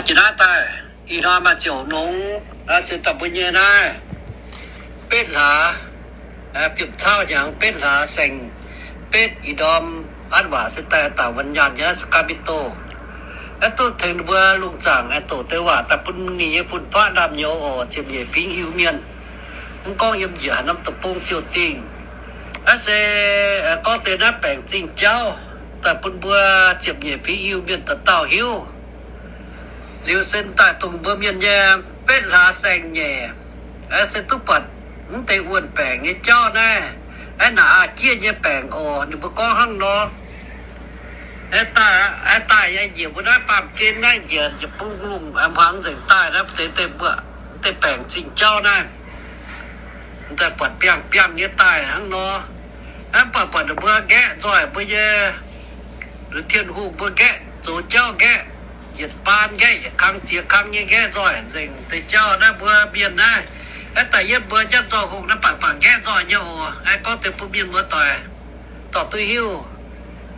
Jiex naaiv daaih ih hnoi maaih ziouc nongx, se daaih mbuo nyei naaiv betv hlaax, fiem cauv hnyangx betv hlaax saeng-betv ih ndorm, an waac se daaih dangc วันหยุด nyei naaiv Sacramento. Aeqv, duqv tengx mbuo lungh zaangc aengx doqc deix waac daaih bun ninh nyei fun-faqv ndaamv-nyouz oc, ziepc nyeic fingx Iu-Mienh. Mv gorngv yiem njiec haaix norm deic-bung ziouc dingh. Aeqv, se gorngv deix naaiv baengc zingh jauv daaih bun mbuo ziepc nyeic fingx Iu-Mienh dauh dauh hiuv. Liuz se daaih dongh mbuo mienh nyei betv hlaax saeng-nyeic, aeqv, se duqv buatc mv deix wuonh baengc nyei jauv naaiv. Aeqv, naaic a'jieqv nyei baengc oc, ninh mbuo gorngv hnangv nor. Aeqv, daaih, aeqv, daaih yaac njiec mbuo naaiv baamh gen naaiv njiec, njiec bung lungh hmuangx nzengc daaih naaiv deix, deix mbuo, deix baengc zingh jauv naaiv, daaih buatc biangh biangh nyei daaih hnangv nor. Aeqv, buatc, buatc ninh mbuo nqaeqv nzoih mbuo nyei, Tin-Hungh mbuo nqaeqv zoux jauv nqaeqv, yietc baan nqaeqv, yietc kang ziex kang nyei nqaeqv nzoih nzengc deix jauv naaiv mbuo mienh naaiv. Aeqv, da'yietv mbuo njatv nzoih hungh naaiv baac baac nqaeqv nzoih nyei oc. Aeqv, gorngv deix bun mienh muoz-doic dorh duqv hiuv.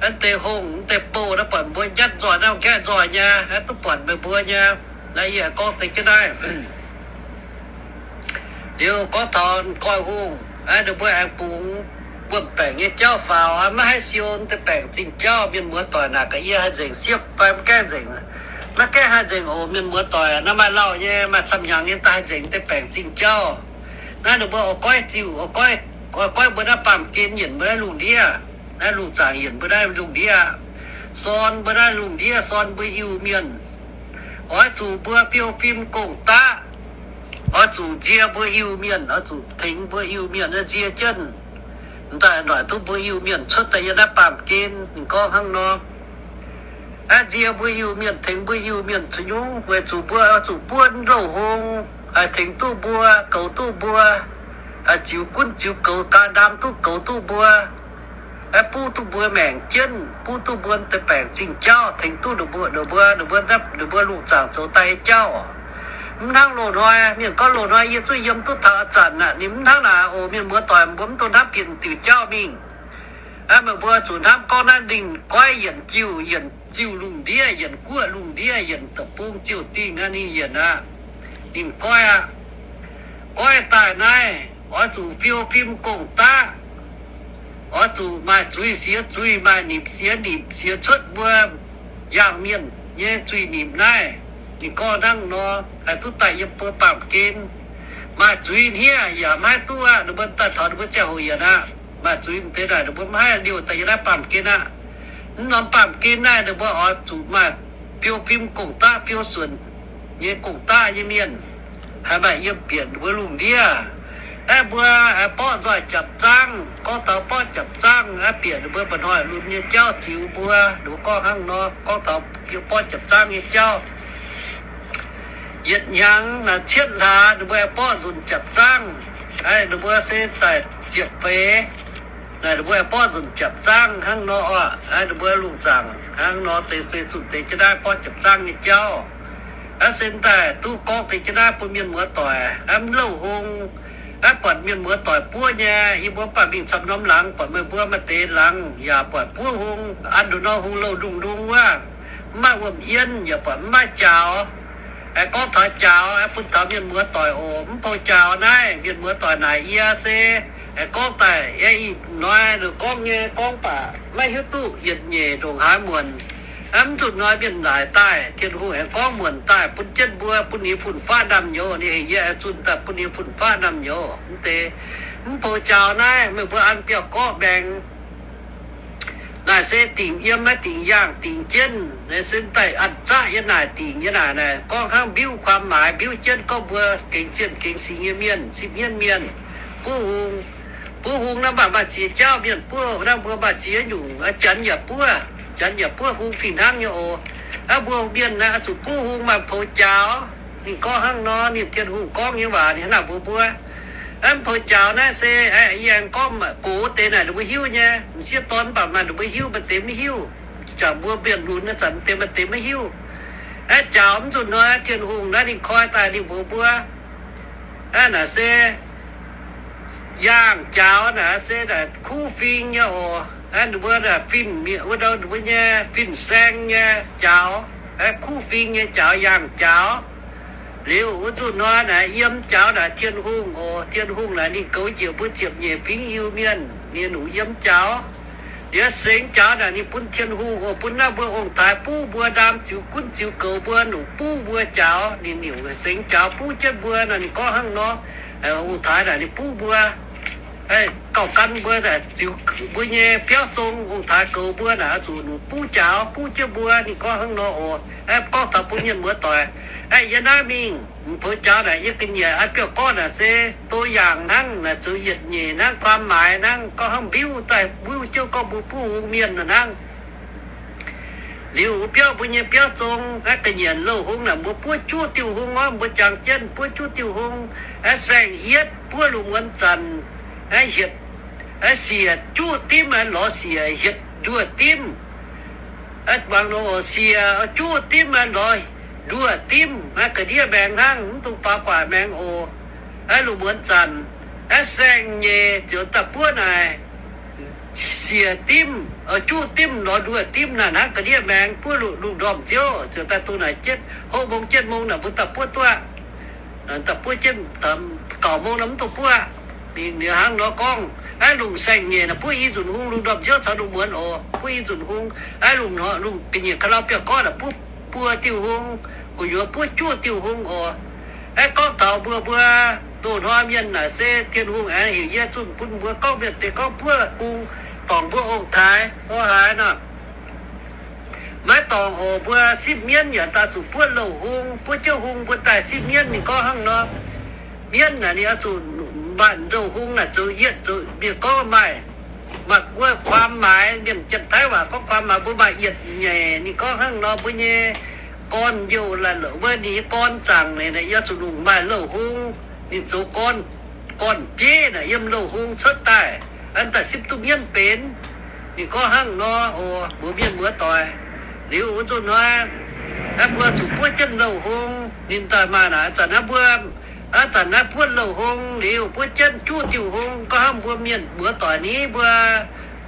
Aeqv, deix hungh deix bou naaiv buatc mbuo njatv nzoih naaiv nqaeqv nzoih nyei, aeqv, duqv buatc meih mbuo nyei. Naaiv yie gorngv deix jienv naaiv. Liuz gorngv taux koiv-hungh, ninh mbuo aengx bungx wuonh baengc nyei jauv faaux, maiv haih siou deix baengc zingh jauv. Mienh muoz-doic naaic gaax yie haih nzengc siepv fai maiv gaengh nzengc? Maiv gaengh haih nzengc oc. Mienh muoz-doic naaiv maaih lauh nyei, maaih camv hnyangx nyei daaih haih nzengc deix baengc zingh jauv. Naaiv ninh mbuo oix goiv ziuh, oix goiv, oix goiv mbuo naaiv baamh gen yienc mbuo naaiv lungh ndiev, naaiv lungh zaangc yienc mbuo naaiv lungh ndiev, sorn mbuo naaiv lungh ndiev, sorn mbuo Iu-Mienh. Oix zuqc mbuo fiou fim gong-daqv, oix zuqc nzie mbuo Iu-Mienh, oix zuqc tengx mbuo Iu-Mienh nzie jienv, daaih noic duqv mbuo Iu-Mienh cuotv daaih yiem naaiv baamh gen. Ninh gorngv hnangv nor. Aeqv, nzie mbuo Iu-Mienh, tengx mbuo Iu-Mienh caux nyungc, weic zuqc mbuo oix zuqc buonv loz-hung, haih tengx duqv mbuo, goux duqv mbuo, haih ziux gunv ziux goux, gaax ndaam duqv goux duqv mbuo, aeqv, buv duqv mbuo maengc jienv, buv duqv mbuo deix baengc zingh jauv, tengx duqv ninh mbuo, ninh mbuo, ninh mbuo, ninh mbuo lungh zaangc zoux daaih nyei jauv. Mv hnangv loz-hnoi, mienh gorngv loz-hnoi yie zuqc yiem duqv taux ih zanc aqv. Ninh mv hnangv naaic oc. Mienh muoz-doic, mbuo mv dungx hnamv bieqc diuc jauv mingh. Aeqv, meih mbuo zuqc hnamv gorngv naaiv ninh goiv yienc jiuh, yienc ziuh lungh ndiev, yienc guoqv lungh ndiev, yienc deic-bung ziouh dingh aqv, ninh yienc aqv. Ninh goiv aqv. Goiv daaih naaiv, oix zuqc fiou fim gong-daqv, oix zuqc maaih zuiz siex zuiz, maaih nimc siex nimc, siex cuotv mbuo yangh mienh nyei zuiz-nimc naaiv. Ninh gorngv hnangv nor, haih duqv daaih yiem mbuo baamh gen. Maaih zuiz hniev yaac maiv haih duqv aqv. Ninh mbuo daaih taux ninh mbuo ziangh hoc yienc aqv. Maaih zuiz deix naaic ninh mbuo maiv haih liouh daaih yiem naaiv baamh gen aqv. Mv norm baamh gen naaiv ninh mbuo oix zuqc maaih fiou fim gong-daqv, fiou suonc nyei gong-daqv nyei mienh, haih maaih yiem bieqc ninh mbuo lungh ndiev. Aeqv, mbuo aengx borqv nzoih japc zaangv. Gorngv taux borqv japc zaangv, aeqv, bieqc ninh mbuo mba'hnoi lunx nyei jauv ziux mbuo. Ninh mbuo gorngv hnangv nor, gorngv taux borqv japc zaangv nyei jauv. Yietc hnyangx naaic cietv hlaax ninh mbuo aengx borqv nzunc japc zaangv. Aeqv, ninh mbuo se daaih ziepc feix naaic ninh mbuo aengx borqv nzunc japc zaangv hnangv nor oc. Aeqv, ninh mbuo lungh zaangc hnangv nor deix se zunh deix jienv naaiv borqv japc zaangv nyei jauv. Aeqv, se daaih duqv gorngv deix jienv naaiv bun mienh muoz-doic. Aeqv, mv louh hung, aeqv, buatc mienh muoz-doic buov nyei, yie mbuo mv baac mingh camv norm laangz buatc meih mbuo maaih deix laangz yaac buatc buov hung, an nduqc nor hung louh ndungh ndung wuov, mv maaih wuom-yienv, yaac buatc mv maaih jaaux. Aeqv, gorngv taux jaaux, aeqv, bun taux mienh muoz-doic oc. Mv pou jaaux naaiv, mienh muoz-doic naaic yie se, aeqv, gorngv daaih, aeqv, ih hnoi ninh gorngv nyei gorngv baac maiv hiuv duqv yietc nyeic ndongc haaix muonc. Aeqv, mv zuqc hnoi mienh naaic daaih, Tin-Hungh aengx gorngv muonc daaih bun jienv mbuo, bun ninh fun-faqv naamh nyouz. Ninh heuc yie aengx zunh daaih bun ninh fun-faqv naamh nyouz. Mv deix, mv pou jaaux naaiv, meih mbuo an biauv-gorqv maengx. Naaic se dingc yiem, maiv dingc yaangh, dingc jienv. Naaiv se daaih an zaqv yiem naaic, dingc yiem naaic, naaic gorngv hnangv mbiuv ความหมาย, mbiuv jienv gorngv mbuo gengh zienh gengh singx nyei mienh, sipv hmien mienh, buov hung. Buov hung naaiv mv baac maaih ziex jauv mienh buov, naaiv mbuo maaih ziex nyungc. Janx yaac buov, Janx yaac buov hung fih hnangv nyei oc. Naaiv mbuo mienh naaiv zuqc buov hung maaih pou jaaux. Ninh gorngv hnangv nor, ninh Tin-Hungh gorngv nyei waac, ninh hnangv naaic mbuox mbuo. Naaiv pou jaaux naaiv se, yie aengx gorngv gox deix naaic ninh mbuo hiuv nyei. M'sieqv dorn mv baac maaih ninh mbuo hiuv, maaih deix maiv hiuv. Jangc mbuo mienh lunx naaiv zanc deix maaih deix maiv hiuv. Aeqv, jaaux mv zuqc hnoi, Tin-Hungh naaiv ninh koi daaih ninh mbuox mbuo. Aeqv, naaic se yaangh jaaux, naaic se naaic kuv fing nyei oc. Aeqv, ninh mbuo naaic fin-mienh wuov ndau, ninh mbuo nyei fin-saeng nyei jaaux. kuv fing nyei jaux, yangh jaux. Liuz wuov nzunc hnoi naaic yiem jaux naaic Tin-Hungh oc. Tin-Hungh naaic ninh goux njiec mbuo ziepc nyeic fingx Iu-Mienh, ninh longc yiem jaux. Liuz sengx jaux naaic ninh bun Tin-Hungh oc, bun naaiv mbuo ong-taaix buv mbuo, ndaam ziux gunv ziux goux mbuo, longc buv mbuo jaux. Ninh liuc sengx jaux buv jienv mbuo nor, ninh gorngv hnangv nor. Ong-taaix naaic ninh buv mbuo, gauh gan mbuo, ziux mbuo nyei biauv zong, ong-taaix goux mbuo naaic oix zuqc longc buv jaux, buv jienv mbuo. Ninh gorngv hnangv nor oc. Gorngv taux bun mienh muoz-doic, yiem naaiv mingh poux jaux naaic, yie ga'nyiec an biauv-gorngv naaic se ตัวอย่าง hnangv, naaic zoux yietc nyeic hnangv, ความหมาย hnangv, gorngv hnangv mbiuv daaih, mbiuv jienv gorngv mbuo buv hung mienh hnangv. Liuz wuov biauv, mbuo nyei biauv zong, naaiv ga'nyiec Louh Hung naaic mbuo buov juqv diuh hung orv, mbuo jangx jienv buov juqv diuh hung, naaiv saeng-yietv buov lungh muonz zanc, naaiv hietc, naaiv siec juqv dimv, lorz siec hietc nduoh dimv. Muangx nor, siec juqv dimv, lorz nduoh dimv, naaiv ga'ndiev maengx hnangv, mv dungx faaux gu'nguaaic maengx oc. Naaiv lungh muonz zanc, naaiv saeng-nyeic ziouc daaih buov naaic siec dimv, juqv dimv, lorz nduoh dimv naaic hnangv ga'ndiev maengx buov lungh ndorm-nziouv ziouc daaih dongh naaic หกโมง เจ็ดโมง naaic mbuo daaih buov duqv. Daaih buov jienv เก้าโมง nor mv dungx buov. Ninh hnangv nor gorngv, naaiv lungh saeng-nyeic naaic buov i nzunc hung, lungh ndorm-nziouv caux lungh muonz oc, buov i nzunc hung. Naaiv lungh, lungh ga'nyiec ka'lau biauv-gorngv naaic buov buo diuh hung, gu'nyuoz buov juqv diuh hung oc. Naaiv gorngv taux mbuo, mbuo loz-hnoi mienh naaic se Tin-Hungh aengx heuc yie zunh bun mbuo gorngv mienh deix gorngv buov hung, dorngc mbuo ong-taaix o haaix nor. Maiv dorngc oc, mbuo sipv mienv yaac daaih zuqc buov louh hung, buov jienv hung mbuo daaih sipv mienv. Ninh gorngv hnangv nor, mienv naaic ninh oix zuqc maaih louh hung naaic zoux yietc, zoux mienh gorngv maaih, maaih wuov ความหมาย, mienh Janx-Taiv waac gorngv ความหมาย, mbuo maaih yietc nyeic. Ninh gorngv hnangv nor, mbuo nyei gorn-youh, mbuo ninh nyei gorn zaangc naaic, yaac zuqc lungh maaih louh hung, ninh zoux gorn, gorn-bieiv naaic yiem louh hung cuotv daaih, an daaih sipv duqv mienv benx. Ninh gorngv hnangv nor oc, mbuo mienh muoz-doic. Liuz wuov nzunc hnoi, mbuo zuqc buov jienv louh hung, ninh daaih maaih naaic, zanc naaiv mbuo, aa, zanc naaiv buov louh hung liuz, buov jienv juqv diuh hung, gorngv hnangv mbuo mienh muoz-doic ni, mbuo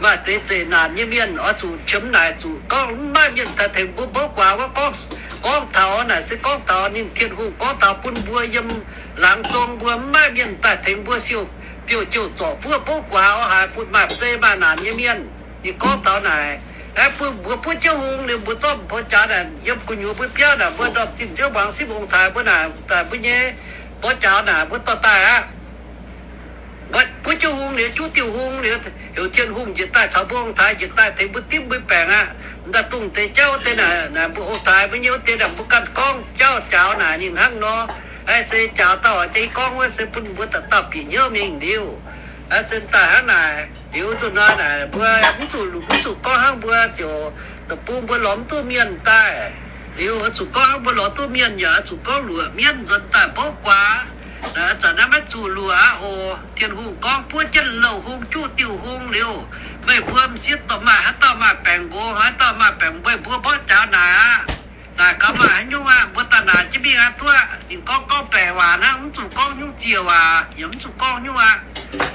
maaih deix zeqc naanc nyei mienh oix zuqc qiemx naaic, zuqc gorngv mv maaih mienh daaih tengx mbuo mbouv guaax wuov. Gorngv, gorngv taux naaic se gorngv taux ninh Tin-Hungh gorngv taux bun mbuo yiem laangz zong mbuo mv maaih mienh daaih tengx mbuo siou biouv-jouh zorc buov mbouv guaax o haaix, bun maaih zeqc maaih naanc nyei mienh. Ninh gorngv taux naaic, mbuo, mbuo buov jienv hung liuz, mbuo zorqv poux jaux naaic yiem gu'nyuoz mbuo biauv naaic, mbuo ndorm zinh nziouv muangx sipv ong-taaix mbuo naaic, daaih mbuo nyei poux jaux naaic mbuo dorh daaih aqv. Buov jienv hung liuz, juqv diuh hung liuz, heuc Tin-Hungh njiec daaih caux mbuo ong-taaix njiec daaih tengx mbuo dimv mbuo baengc aqv. Daaih dongh deix jauv deix naaic, mbuo ong-taaix mbuo nyei wuov deix naaic, mbuo ganh gorngv jauv jaux naaic ninh hnangv nor. Aa, se jaux dauh deix gorngv wuov se bun mbuo dauh dauh bieqc hnyouv mingh liuz. Aa, se daaih hnangv naaic liuz, zuqc hnoi naaic mbuo mv zuqc, mv zuqc gorngv hnangv mbuo ziouc deic-bung mbuo lorz mv duqv mienh daaih. Liuz oix zuqc gorngv hnangv mbuo lorz duqv mienh yaac oix zuqc gorngv luoqc mienv nzuonx daaih mbouv guaax. Aa, zanc naaiv maiv zuqc luoqc aqv oc. Tin-Hungh gorngv buov jienv louh hung juqv diuh hung liuz, meih mbuo m'sieqv dorh maaih haaix dauh maaih baengc nqox, haaix dauh maaih baengc, meih mbuo mborqv jaux naaic aqv. Naaic gaax maaih haaix nyungc aqv, mbuo daaih naaic jienv mingh aqv duqv. Ninh gorngv gorngv baeqc waac hnangv, mv zuqc gorngv nyungc ziec waac, yaac mv zuqc gorngv nyungc aqv.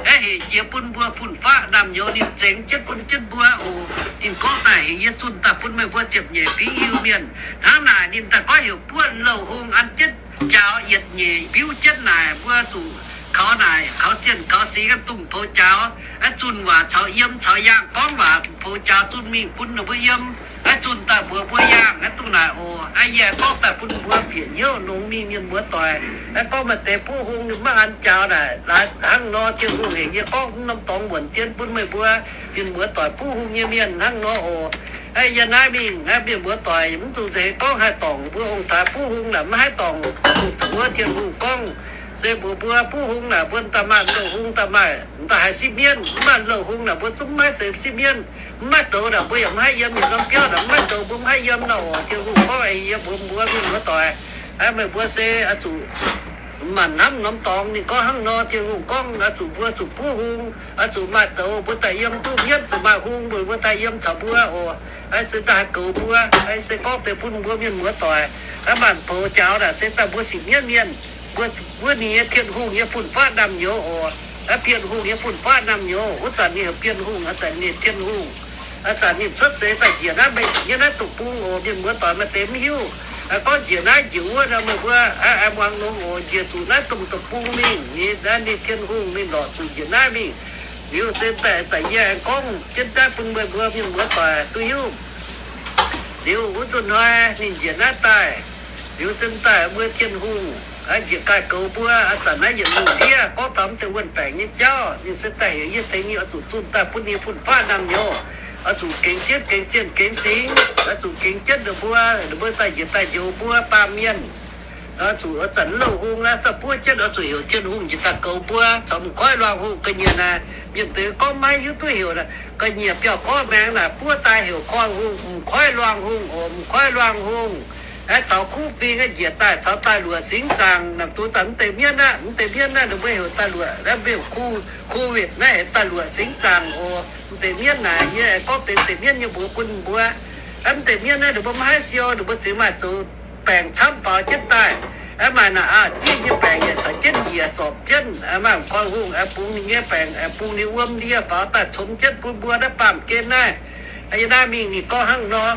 Aeqv, hec jiex bun mbuo fun-faqv naamh nyouz, ninh zengx jienv bun jienv mbuo oc. Ninh gorngv daaih heuc yie zunh daaih bun meih mbuo ziepc nyeic fingx Iu-Mienh. Hnangv naaic ninh daaih gorngv heuc buov louh hung an jienv jaux yietc nyeic mbiuv jienv naaic, mbuo zuqc kaux naaic, kaux zienh kaux singx, dongh poux jaux, aeqv, zunh waac caux yiem caux yaangh gorngv waac, poux jaux zunh mingh bun ninh mbuo yiem, aeqv, zunh daaih mbuox mbuo yaangh, aeqv, dongh naaic oc. Aeqv, yie gorngv daaih bun mbuo bieqc hnyouv longx mingh, mienh muoz-doic. Aeqv, gorngv maaih deix buov hung ninh maiv an jaux naaic, laaix hnangv nor Tin-Hungh heuc yie gorngv norm dorngx muonc dien bun meih mbuo mienh muoz-doic buov hung nyei mienh hnangv nor oc. Aeqv, yie naaiv mingh, aeqv, mienh muoz-doic mv zuqc nzengc gorngv haih dorngc mbuo ong-taaix buov hung naaic, maiv haih dorngc. Dongh wuov Tin-Hungh gorngv se mbuox mbuo buov hung naaic, mbuo daaih maaih louh hung daaih maaih, daaih haih sipv mienv. Mv maaih louh hung naaic, mbuo zungv maiv zeiz sipv mienv. Mv maaih douz naaic, mbuo yaac mv haih yiem. Yietc norm biauv naaic mv maaih douz, mbuo mv haih yiem nor oc. Tin-Hungh gorngv, yie mbuox mbuo mienh muoz-doic, aeqv, meih mbuo se oix zuqc maanc hnamv norm dorngx. Ninh gorngv hnangv nor, Tin-Hungh gorngv oix zuqc, mbuo zuqc buov hung, oix zuqc maaih douz, mbuo daaih yiem duqv mienv, zuqc maaih hung, mbuo, mbuo daaih yiem caux mbuo oc. Aeqv, se daaih haih goux mbuo. Aeqv, se gorngv deix bun mbuo mienh muoz-doic, aeqv, maanc poux jaux naaic se daaih mbuo sipv mienv mienh. Mbuo, mbuo ninh nyei Tin-Hungh nyei fun-faqv naamh nyouz oc. Aeqv, Bienh Hungh nyei fun-faqv naamh nyouz. Wuov zanc ninh heuc Bienh Hungh, ih zanc ninh Tin-Hungh. Aa, zanc ninh cuotv seix daaih njiec naaiv, meih njiec naaiv deic-bung oc. Mienh muoz-doic maaih deix mv hiuv. Aa, gorngv njiec naaiv njiec wuov nor, meih mbuo aa, muangx longx oc. Njiec zuqc naaiv domh deic-bung mingh, ninh naaiv ninh Tin-Hungh ninh lorqc zuqc njiec naaiv mingh. Liuz se daaih, daaih yie aengx gorngv jienv daaih bun meih mbuo mienh muoz-doic duqv hiuv. Liuz wuov nzunc hnoi ninh njiec naaiv daaih, liuz se daaih mbuo Tin-Hungh njiec daaih goux mbuo. Aa, zanc naaiv yietc lungh ndiev gorngv taux mv deix wuonh baengc nyei jauv, ninh se daaih heuc yie tengx ninh oix zuqc zunh daaih bun ninh fun-faqv naamh nyouz, oix zuqc gengx jienv gengx zienh gengx singx, oix zuqc gengx jienv ninh mbuo, ninh mbuo daaih njiec daaih njoux mbuo baamh mienh. Oix zuqc zanc louh hung naaiv daaih buov jienv, oix zuqc heuc Tin-Hungh njiec daaih goux mbuo caux m'koiv luangh hungh. Ga'nyiec naaic mienh deix gorngv maiv hiuv duqv heuc, ga'nyiec biauv-gorqv maengx naaic buov daaih heuc koiv hungh, m'koiv luangh hungh oc, m'koiv luangh hungh. Aeqv, caux kuv fing njiec daaih caux daaih luoqc singx zaangc. Naaic duqv zanc mv deix mienv aqv, mv deix mienv naaiv ninh mbuo heuc daaih luoqc, naaiv mbuo heuc COVID naaiv heuc daaih luoqc singx zaangc oc. Mv deix mienv naaic yie aengx gorngv deix, deix mienv nyei mbuox bun mbuo. Aeqv, mv deix mienv naaiv ninh mbuo maiv haih siou, ninh mbuo ziouc maaih zoux baengc camv faaux jienv daaih. Aeqv, maaih naaic aqv, jieqv nyei baengc yaac caux jienv njiec zorpc jienv. Aeqv, maaih m'koiv hungh aengx bungx ninh nyei baengc, aengx bungx ninh wuom ndie faaux daaih congx jienv bun mbuo naaiv baamh gen naaiv. Yie naaiv mingh ninh gorngv hnangv nor.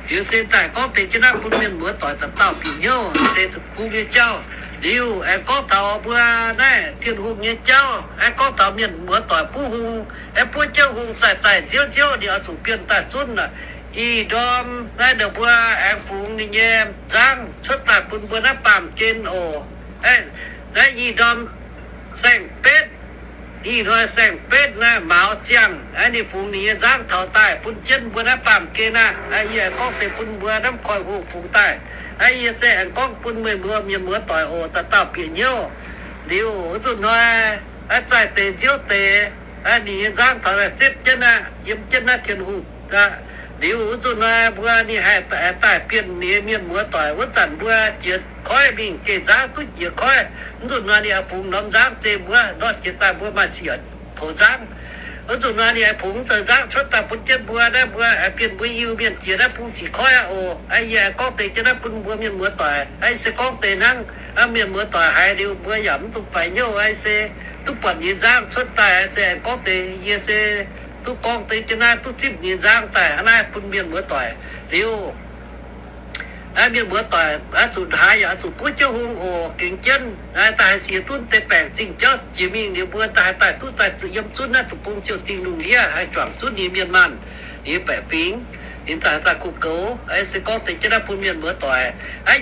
Liuz se daaih gorngv deix jienv naaiv bun mienh muoz-doic dauh dauh bieqc hnyouv deix zuqc bung nyei jauv. Liuz aengx gorngv taux mbuo naaiv Tin-Hungh nyei jauv, aengx gorngv taux mienh muoz-doic buov hung, aengx buov jienv hung zaih zaih nziouv nziouv, ninh oix zuqc bienh daaih zunv aqv. Ih ndorm naaiv ninh mbuo aengx fungx ninh nyei nzangv cuotv daaih bun mbuo naaiv baamh gen oc. Naaiv ih ndorm saeng-betv, ih hnoi saeng-betv naaiv mauz ziangh, aeqv, ninh fungx ninh nyei nzangv taux daaih bun jienv mbuo naaiv baamh gen aqv. Yie aengx gorngv deix bun mbuo naaiv m'koiv hungh fungx daaih. Aeqv, yie se aengx gorngv bun meih mbuo mienh muoz-doic oc, dauh dauh bieqc hnyouv. Liuz wuov nzunc hnoi, aeqv, zaih deix nziouv deix, ninh nyei nzangv taux daaih zipv jienv aqv, yiem jienv naaiv Tin-Hungh aqv. Liuz wuov nzunc hnoi mbuo ninh haih daaih bienh ninh nyei mienh muoz-doic. Wuov zanc mbuo jiex koiv mingh geh nzangv duqv jiex koiv. Wuov nzunc hnoi ninh fungx norm nzangv zeiz mbuo ndortv jiex daaih mbuo maaih sic poux nzangv. Wuov nzunc hnoi ninh fungx zoux nzangv cuotv daaih bun jienv mbuo naaiv, mbuo bienh mbuo Iu-Mienh jiex naaiv bung sic koiv aqv oc. Yie gorngv deix jienv naaiv bun mbuo mienh muoz-doic. Yie se gorngv deix hnangv. Mienh muoz-doic haiz liuz mbuo yaac mv dungx faix hnyouv. Yie se duqv buatc ninh nyei nzangv cuotv daaih, yie se aengx gorngv deix, yie se duqv gorngv deix jienv naaiv, duqv zipv ninh nyei nzangv daaih hnangv naaiv bun mienh muoz-doic. Liuz mienh muoz-doic oix zuqc haiz yaac oix zuqc buov jienv hung oc, gengx jienv daaih haih siex duqv deix baengc zingh jauv jiex mingh liuz mbuo daaih haih daaih duqv daaih zuqc yiem zunv naaiv deic-bung ziouc dingh lungh ndiev haih juangc zunv ninh mienh maanh, ninh baeqc fingx, ninh daaih haih daaih kuh goux. Yie se gorngv deix jienv naaiv bun mienh muoz-doic.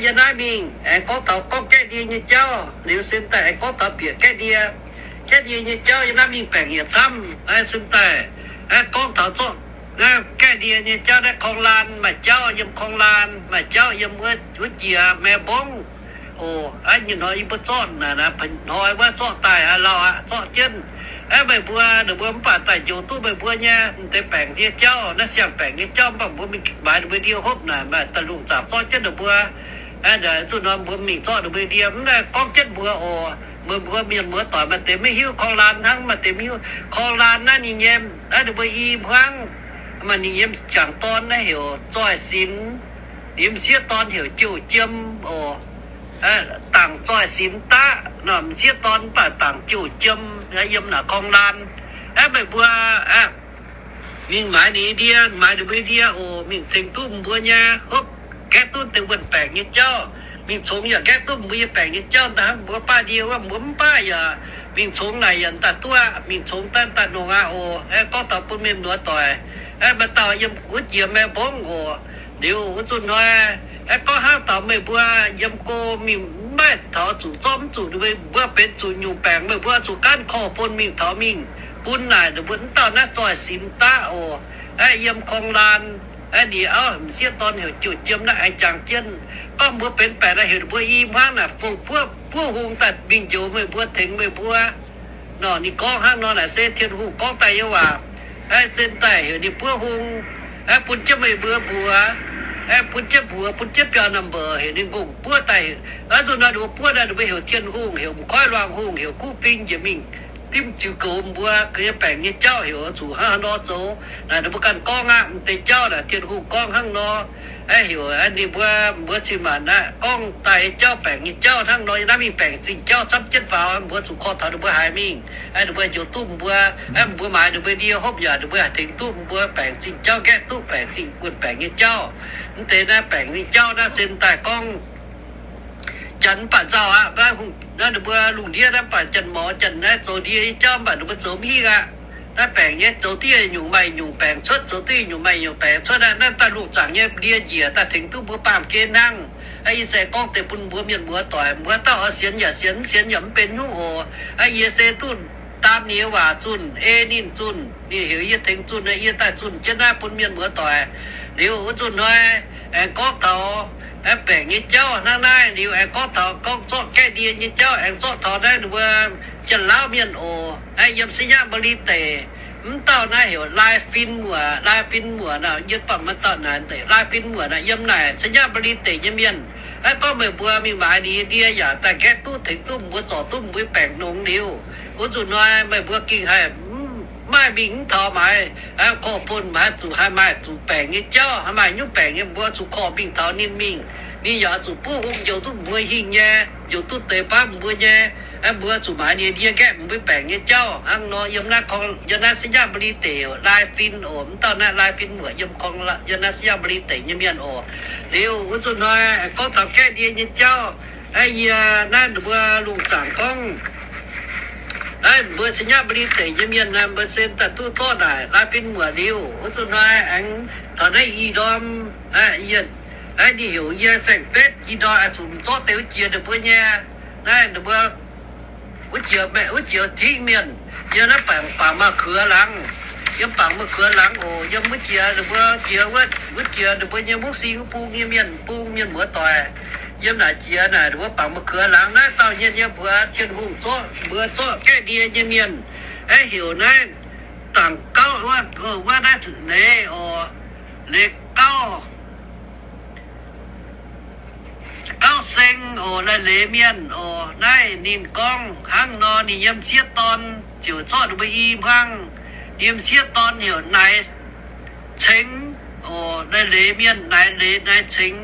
Yie naaiv mingh aengx gorngv taux gorngv gaeqv ndie nyei jauv, liuz sin daaih aengx gorngv taux bieqc gaeqv ndie. Gaeqv ndie nyei jauv yie naaiv mingh baengc yietc camv. Sin daaih gorngv taux zorqv gaeqv ndie nyei jauv naaiv korng laan maaih jauv yiem korng laan, maaih jauv yiem wuov jiex mae mbongv oc. Nyei hnoi yie mbuo zorqv naaic, hnoi wuov zorqv daaih lauh aqv, zorqv jienv. Meih mbuo, ninh mbuo mv baac daaih njoux duqv meih mbuo nyei m'deix baengc nyei jauv, naaiv siang-baengc nyei jauv, mv baac mbuo mingh maaiz ninh mbuo ndie hopv naaic maaih daaih lungh zaangc zorqv jienv ninh mbuo. Zuqc nor mbuo mingh zorqv ninh mbuo ndie, mv naaiv gorngv jienv mbuo oc. Meih mbuo mienh muoz-doic maaih deix maiv hiuv korng laan hnangv, maaih deix maiv hiuv korng laan naaiv ninh nyei, ninh mbuo i hmuangv, maaih ninh nyei m'jangc dorn naaiv heuc Zoih Sinx, ninh m'sieqv dorn heuc Jouh Jiem oc. Dangc Zoih Sinx daqv nor, m'sieqv dorn mv baac dangc Jouh Jiem, yiem naaic korng laan. Aeqv, meih mbuo mingh maaiz ninh ndie, maaiz ninh mbuo ndie oc, mingh tengx duqv mbuo nyei hopv, gaeqv duqv deix wuonh baengc nyei jauv, mingh congx yaac gaeqv duqv mbuo nyei baengc nyei jauv. Da'hnangv mbuo baav ndie wuov, mbuo mv baav yaac mingh congx naaic yaac daaih duqv aqv, mingh congx daaih daaih nongx aqv oc. Aeqv, gorngv taux bun mienh muoz-doic, aeqv, maaih dauh yiem wuov jiex mae mbongv oc. Liuz wuov zuqc hnoi, aeqv, gorngv hnangv taux meih mbuo yiem go mingh mv maaih taux zuqc zorqv mv zuqc, mbuo benx zuqc nyungc baengc, meih mbuo zuqc gaanv korv-fon mingh taux mingh bun naaic ninh mbuo mv dauh naaiv Zoih Sinx daqv oc. Aeqv, yiem korng laan, aeqv, ninh auv m'sieqv dorn heuc Jouh Jiem naaiv aengx jangx jienv, gorngv mbuo benx baengc naaic heuc ninh mbuo i hmuangv naaic fongc buov, buov hung daaih mingh njoux meih mbuo, tengx meih mbuo. Nor ninh gorngv hnangv nor naaic se Tin-Hungh gorngv daaih nyei waac. Aeqv, zinh daaih heuc ninh buov hung, aeqv, bun jienv meih mbuo mbuox, aeqv, bun jienv mbuox, bun jienv biaux number heuc ninh ngongh buov daaih. Aeqv, zuqc nor ninh mbuo buov naaic ninh mbuo heuc Tin-Hungh, heuc m'koiv luangh hungh, heuc kuv fing njiec mingh dimv ziux goux mbuo nyei baengc nyei jauv, heuc zuqc hnangv haaix nor zoux. Naaic ninh mbuo ganh gorngv aqv. M'deix jauv naaic Tin-Hungh gorngv hnangv nor. Heuc ninh mbuo, mbuo cin-maanc aqv, gorngv daaih nyei jauv, baengc nyei jauv hnangv nor, yie naaiv mingh baengc zingh jauv camv jienv faaux, mbuo zuqc korv taux ninh mbuo haaix mingh, ninh mbuo njoux duqv mbuo, mbuo maaiz ninh mbuo ndie hopv yaac ninh mbuo haih tengx duqv mbuo baengc zingh jauv, nqaeqv duqv baengc zingh buonv baengc nyei jauv. Mv deix naaiv baengc nyei jauv naaiv se daaih gorngv Janx mv baac nzauh aqv. Naaiv hungh, naaiv ninh mbuo lungh ndiev naaiv mv baac Janx-Morz, Janx naaiv zoux ndie nyei jauv mv baac ninh mbuo zoux mv hingh aqv. Naaiv baengc nyei zoux diuh nyungc maaih nyungc baengc cuotv, zoux diuh nyungc maaih nyungc baengc cuotv aqv. Naaiv daaih lungh zaangc nyei ndie njiec daaih tengx duqv mbuo baamh gen hnangv. Yie se gorngv deix bun mbuo mienh muoz doic, mbuo dauh oix sienx yaac sienx, mv sienx yaac mv benx nyungc oc. Yie se duqv daam ninh nyei waac zunh, ei ninh zunh, ninh heuc yie tengx zunh, yie daaih zunh jienv naaiv bun mienh muoz doic. Liuz wuov zunh hnoi aengx gorngv taux baengc nyei jauv hnangv naaiv. Liuz aengx gorngv taux gorngv zorqv gaeqv ndie nyei jauv, aengx zorqv taux naaiv ninh mbuo Janx-Lauv mienh oc, yiem Singx Nyabali deic, mv dauh naaiv heuc Lai Fin Muoc. Lai Fin Muoc naaic, yie baac maiv dauh naaic, Lai Fin Muoc naaic yiem naaic Singx Nyabali deic nyei mienh. Aeqv, gorngv meih mbuo mingh maaiz ninh nyei ndie yaac daaih nqaeqv duqv tengx duqv mbuo, zorc duqv mbuo baengc nongx liuz, wuov zuqc hnoi meih mbuo gengh haih maaih mingh mv taux maaiz korv-fon, haih zuqc, haih maaih zuqc baengc nyei jauv, haih maaih nyungc baengc nyei, mbuo zuqc korv mingh taux ninh mingh. Ninh yaac zuqc buov hung njoux duqv mbuo hingh nyei, njoux duqv deix baav mbuo nyei. Mbuo zuqc maaiz ninh ndie nqaeqv mbuo baengc nyei jauv hnangv nor. Yiem naaiv, yiem naaiv Singx Nyabali deic Lai Fin oc, mv dauh naaiv Lai Fin Muoc yiem, yiem naaiv Singx Nyabali deic nyei mienh oc. Liuz wuov zuqc hnoi gorngv taux gaeqv ndie nyei jauv, yie naaiv ninh mbuo lungh zaangc gorngv naaiv mbuo Singx Nyabali deic nyei mienh naaiv, mbuo se daaih duqv zorqv naaic Lai Fin Muoc liuz, wuov zuqc hnoi aengx taux naaiv i ndorm, yie, naaiv ninh heuc yie saeng-betv i ndorm, zuqc zorqv deix wuov jiex ninh mbuo nyei, naaiv ninh mbuo wuov jiex, wuov jiex tingv mienh, yiem naaiv bangc, bangc maaih kuox laangz, yiem bangc maaih kuox laangz oc. Yiem wuov jiex ninh mbuo jiex, wuov jiex ninh mbuo nyei mungv sing wuov bung nyei mienh, bung mienh muoz doic, yiem naaic jiex naaic ninh mbuo bangc maaih kuox laangz. Naaiv dauh hmien nyei mbuox Tin-Hungh zorqv, mbuox zorqv gaeqv ndie nyei mienh, aeqv, heuc naaiv Dangc Gauv, wuov naaiv Leiz oc, Leiz Gauv, Gauv Seng oc, Lai Leiz mienh oc. Naaiv ninh gorngv hnangv nor, ninh yiem sieqv dorn ziouc zorqv ninh mbuo i hmuangv. Ninh yiem sieqv dorn heuc Naix Ceng oc, Lai Leiz mienh, Naix Leiz, Naix Ceng.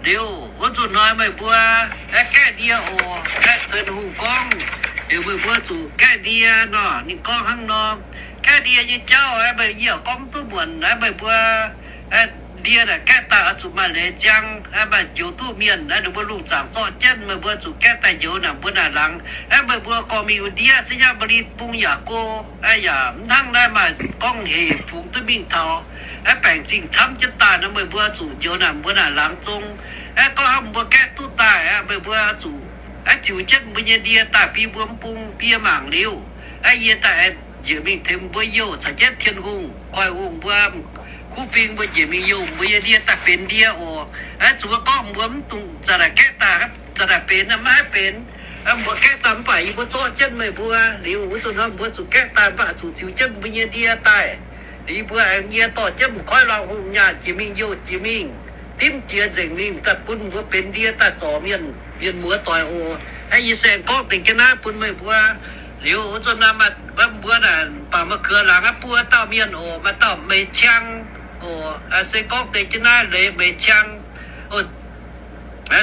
Liuz wuov zuqc hnoi meih mbuo aeqv, gaeqv ndie oc. Aeqv, Tin-Hungh gorngv heuc meih mbuo zuqc gaeqv ndie nor, ninh gorngv hnangv nor, gaeqv ndie nyei jauv, aeqv, meih yie gorngv duqv muonc, aeqv, meih mbuo ndie naaic gaeqv daaih oix zuqc maaih leiz ziang, aeqv, maaih njoux duqv mienh, aeqv, ninh mbuo lungh zaangc zorqv jienv, meih mbuo zuqc gaeqv daaih njoux naaic mbuo naaic laangz. Aeqv, meih mbuo gorngv mingh wuov ndiev Singx Nyabali bung yaac go, aeqv, yaac mv hnangv naaiv maaih gorngv hec fungx duqv mingh taux, aeqv, baengc zingh camv jienv daaih nor, meih mbuo zuqc njoux naaic mbuo naaic laangz zong. Aeqv, gorngv hnangv mbuo gaeqv duqv daaih aqv, meih mbuo zuqc aeqv, ziux jienv mbuo nyei ndie daaih biei mbuo mv bung biei mangc liuz, aeqv, yie daaih njiec mingh tengx mbuo youh caux jienv Tin-Hungh, Koiv-Hungh mbuo, kuv fing mbuo njiec mingh youh mbuo nyei ndie daaih benx ndie oc. Aeqv, zuqc gorngv mbuo mv dungx za'naaic gaeqv daaih, za'naaic benx, maiv haih benx. Mbuo gaeqv daaih mv baac yie mbuo zorqv jienv meih mbuo liuz, wuov zuqc hnoi mbuo zuqc gaeqv daaih mv baac zuqc ziux jienv mbuo nyei ndie daaih. Liuz mbuo aengx nyie dorh jienv m'koiv lauh hungh nyaah jiex mingh youh jiex mingh, dimv jiex nzengc mingh daaih bun mbuo benx ndie daaih zorc mienh, mienh muoz doic oc. Aeqv, yie se gorngv deix jienv naaiv bun meih mbuo. Liuz wuov zuqc naaiv maaih mbuo naaic bangc maaih kuox laangz aeqv, buo dauh mienh oc, maaih dauh Meix Ciang oc. Se gorngv deix jienv naaiv Leiz Meix Ciang.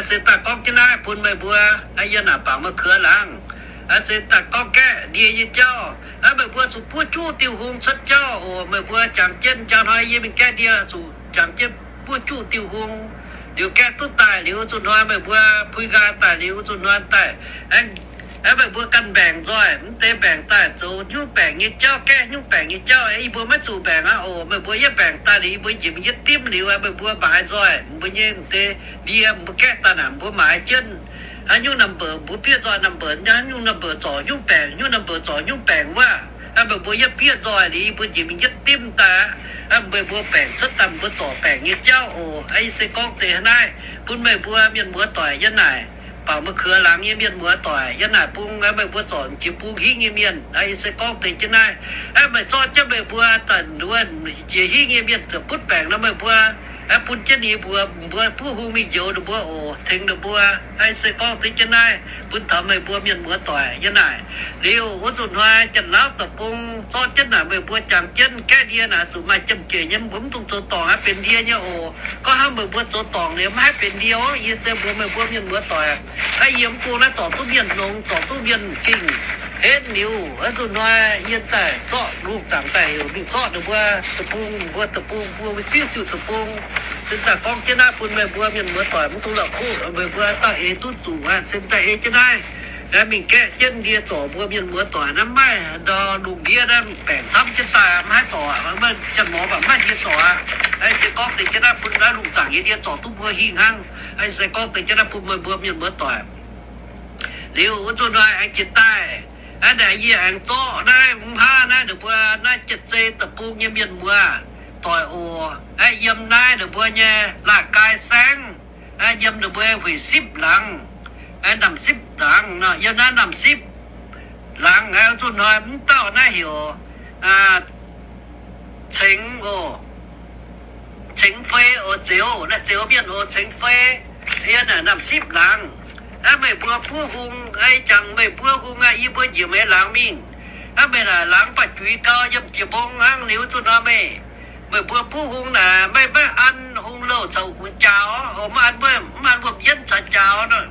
Se daaih gorngv jienv naaiv bun meih mbuo, yie naaic bangc maaih kuox laangz. Se daaih gorngv gaeqv ndie nyei jauv. Meih mbuo zuqc buov juqv diuh hung cuotv jauv oc. Meih mbuo jangx jienv, njang hnoi yie mingh gaeqv ndie zuqc jangx jienv buov juqv diuh hung. Liuz gaeqv duqv daaih liuz, zuqc hnoi meih mbuo pui nqaai daaih liuz, zuqc hnoi daaih, aeqv, meih mbuo ganh mbaengc nzoih, mv deix mbaengc daaih zoux nyungc baengc nyei jauv, gaeqv nyungc baengc nyei jauv. Yie mbuo maiv zuqc mbaengc aqv oc. Meih mbuo yietv mbaengc daaih liuz, yie mbuo njiec mingh yietv dimv liuz, meih mbuo maaiz nzoih mbuo nyei mv deix ndie, mbuo gaeqv daaih naaic mbuo maaiz jienv. Nyungc number mbuo bieqc nzoih number, nyungc number zorc nyungc baengc, nyungc number zorc nyungc baengc wuov. Meih mbuo yietv bieqc nzoih liuz, yie mbuo njiec mingh yietv dimv daaih aqv. Meih mbuo baengc cuotv daaih, mbuo zorc baengc nyei jauv oc. Yie se gorngv deix naaiv bun meih mbuo mienh muoz doic yiem naaic, bangc maaih kuox laangz nyei mienh muoz doic yiem naaic bung, meih mbuo zorc jiex bung hingv nyei mienh. Yie se gorngv deix jienv naaiv. Meih zorqv jienv meih mbuo daaih nduov jiex hingv nyei mienh ziouc butv baengc nor, meih mbuo Aeqv, bun jienv ninh mbuo, mbuo buov hung mingh njoux ninh mbuo oc, tengx ninh mbuo. Aeqv, se gorngv deix jienv naaiv bun taux meih mbuo mienh muoz doic nyei naaic. Liuz wuov nzunc hnoi Janx-Laauv deic-bung zorqv jienv naaic, meih mbuo jangx jienv gaeqv ndie naaic zuqc maaih jiem-jeic nyei, mbuo mv dungx zoux dorngc aqv, benx ndie nyei oc. Gorngv hnangv meih mbuo zoux dorngc liuz maiv haih benx ndie oc. Yie se mbuox meih mbuo mienh muoz doic, aeqv, yiem mv bung naaiv zorc duqv mienh nongx, zorc duqv mienh gengh henv liuz, wuov nzunc hnoi yie daaih zorqv lungh zaangc daaih heuc mingh zorqv ninh mbuo deic-bung, mbuo deic-bung, mbuo maiv diuv ziuc deic-bung. Se daaih gorngv jienv naaiv bun meih mbuo mienh muoz doic mv dungx la'kuqv, meih mbuo dauh eix duqv zuqc aqv. Se daaih ei jienv naaiv, mingh gaeqv jienv ndie zorc mbuo mienh muoz doic naaiv, maaih ndau lungh ndiev naaiv baengc camv jienv daaih maiv haih zorc, janx-morz baac maaih ndie zorc aqv. Se gorngv deix jienv naaiv bun naaiv lungh zaangc nyei ndie zorc duqv mbuo hingh hnangv. Se gorngv deix jienv naaiv bun meih mbuo mienh muoz doic. Liuz wuov nzunc hnoi aengx jiex daaih, aeqv, naaic yie aengx zorqv naaiv mv hnangv naaiv ninh mbuo naaiv Jiex Zei deic-bung nyei mienh muoz doic oc. Aeqv, yiem naaiv ninh mbuo nyei Laaih Gaai Saengv, aeqv, yiem ninh mbuo Hueic Sipv laangz, aeqv, Namh Sipv laangz nor, yiem naaiv Namh Sipv laangz, aeqv, nzunc hnoi mv dauh naaiv heuc Cengx oc, Cengx Fei oc, Zeuz, naaiv Zeuz mienh oc, Cengx Fei, yiem naaic Namh Sipv laangz. Aeqv, meih mbuo buov hung, aeqv, jangx meih mbuo hung aqv, yie mbuo njiec meih laangz mingh. Aeqv, meih naaic laangz baac juiz gau yiem jiex mbong hnangv. Liuz wuov nzunc hnoi meih, meih mbuo buov hung naaic, meih maiv an hung louh caux wuom jaaux oc, maiv an, maiv an wuom-yienv caux jaaux nor.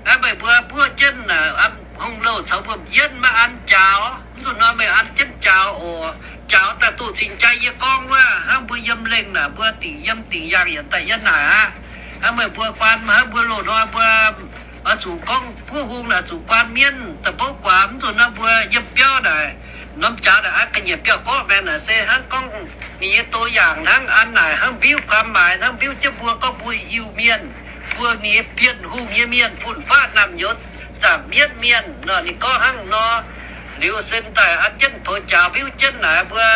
Aeqv, meih mbuo buov jienv naaic an hung louh caux wuom-yienv, maiv an jaaux. Mv nzunc hnoi meih an jienv jaaux oc. Jaaux daaih duqv cingx jaa yie gorngv wuov, hnangv mbuo yiem lengh naaic mbuo dingc yiem dingc yaangh yienc daaih yiem naaic aqv. Hnangv meih mbuo guaan, hnangv mbuo loz-hnoi mbuo oix zuqc gorngv buov hung naaic zuqc guaan mienv daaih mbouv guaax. Mv nzunc naaiv mbuo yiem biauv naaic, norm jaaux naaic an ga'nyiec biauv-gorqv maengx naaic se hnangv gorngv ninh nyei doz yaangc hnangv an naaic hnangv mbiuv kuaam maaiz hnangv mbiuv jienv mbuo gorngv mbuo Iu-Mienh, mbuo ninh nyei Bienh Hungh nyei mienh, fun-faqv naamh nyouz zaangc mienv mienh nor. Ninh gorngv hnangv nor. Liuz se daaih an jienv poux jaaux mbiuv jienv naaic mbuo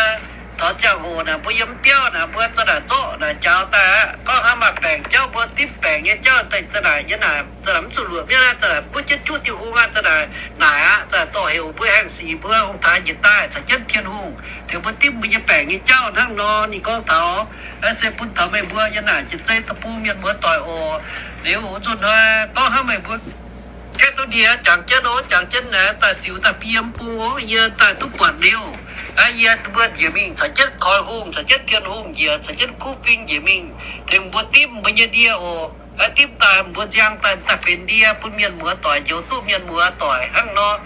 taux ziangh hoc naaic mbuo yiem biauv naaic mbuo za'naaic zorqv naaic jaaux daaih aqv. Gorngv hnangv maaih baengc jauv mbuo dimv baengc nyei jauv daaih za'naaic nyei naaic, za'naaic mv zuqc luoqc mienv aqv, za'naaic buov jienv juqv Tin-Hungh aqv, za'naaic naaic aqv, za'naaic dorh heuc mbuo haengh sic mbuo ong-taaix njiec daaih caux jienv Tin-Hungh tengx mbuo dimv mbuo nyei baengc nyei jauv hnangv nor. Ninh gorngv taux se bun taux meih mbuo yiem naaic Jiex Zei deic-bung mienh muoz doic oc. Liuz wuov nzunc hnoi gorngv hnangv meih mbuo gaeqv duqv ndie jangx jienv oc, jangx jienv naaic daaih ziux daaih bun yie mv bung oc, yie daaih duqv buatc liuz, yie mbuo njiec mingh caux jienv koix hungh, caux jienv Tin-Hungh njiec, caux jienv kuv fing njiec mingh tengx mbuo dimv mbuo nyei ndie oc. Dimv daaih mbuo nziang daaih daaih benx ndie bun mienh muoz doic, njoux duqv mienh muoz doic hnangv nor.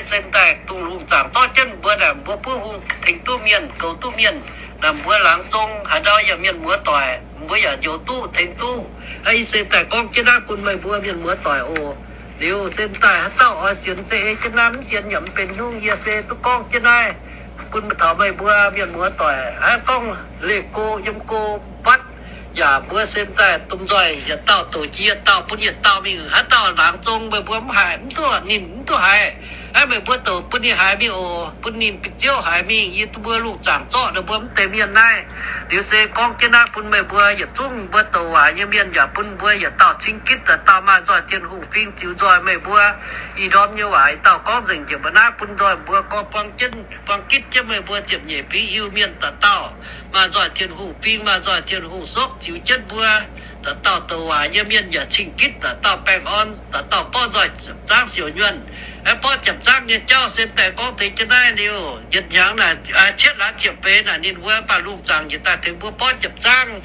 Sen daaih dongh lungh zaangc zorqv jienv mbuo naaic, mbuo buov hung tengx duqv mienh, goux duqv mienh naaic, mbuo laangz zong haaix ndau yaac mienh muoz doic, mbuo yaac njoux duqv tengx duqv. Ih se daaih gorngv jienv naaiv bun meih mbuo mienh muoz doic oc. Liuz sen daaih haaix dauh oix sienx za'eix jienv naaiv, mv sienx yaac mv benx nyungc. Yie se duqv gorngv jienv naaiv bun taux meih mbuo mienh muoz doic. Haaix gorngv leih go yiem go fatv yaac mbuo sen daaih domh nzoih yietc dauh douc jiex yietc dauh bun yietc dauh mingh. Haaix dauh laangz zong meih mbuo mv haiz, mv duqv, ninh mv duqv haiz, meih mbuo douc bun ninh haiz mingh oc, bun ninh biauv-ziouv haiz mingh. Yie mbuo lungh zaangc zorqv ninh mbuo mv deix mienh naaiv. Liuz se gorngv jienv naaiv bun meih mbuo yietc zungv mbuo douc waac nyei mienh yaac bun mbuo yietc dauh cing gitv daaih dauh maaih nzoih Tin-Hungh fing ziux nzoih meih mbuo. Ih ndorm nyei waac ih dauh gorngv nzengc njiec mbuo naaiv bun nzoih mbuo gorngv buang jienv, buang gitv jienv meih mbuo ziepc nyeic fingx Iu-Mienh dauh dauh maaih nzoih Tin-Hungh fing, maaih nzoih Tin-Hungh sokv ziux jienv mbuo. Dauh dauh douc waac nyei mienh yaac cing gitv dauh dauh baengh orn, dauh dauh borv nzoih ziepc zaangv siouc nyuonh. Borv ziepc zaangv nyei jauv sen daaih gorngv deix jienv naaiv liuz, yietc hnyangx naaic, cietv laanh ziepc feix naaic ninh mbuo baac lungh zaangc njiec daaih tengx mbuo borv ziepc zaangv.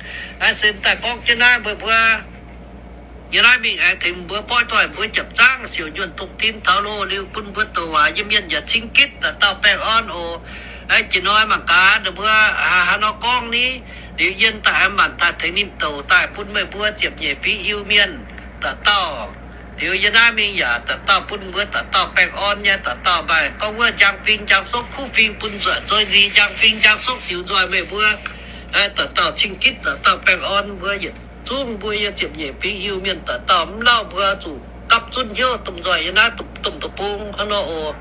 Sen daaih gorngv jienv naaiv meih mbuo yie naaiv mingh aengx tengx mbuo borv nzoih mbuo ziepc zaangv siouc nyuonh dongh tin taux loh liuz bun mbuo douc waac nyei mienh yaac cing gitv dauh dauh baengh orn oc. Jiex hnoi mangc gaax ninh mbuo haaix nor gorngv ni. Liuz yie daaih aengx manc daaih tengx ninh douc daaih bun meih mbuo ziepc nyeic fingx Iu-Mienh dauh dauh. Liuz yie naaiv mingh yaac dauh dauh bun mbuo dauh dauh baengh orn nyei, dauh dauh maaih gorngv wuov njang fing njang sokv, kuv fing bun nzueic, nzueic nziex njang fing njang sokv ziux nzoih meih mbuo. Dauh dauh cing gitv dauh dauh baengh orn mbuo yietc zungv mbuo yie ziepc nyeic fingx Iu-Mienh dauh dauh mv lauh mbuo zuqc gapv zunv hnyouv domh nzoih yie naaiv domh deic-bung hnangv nor oc.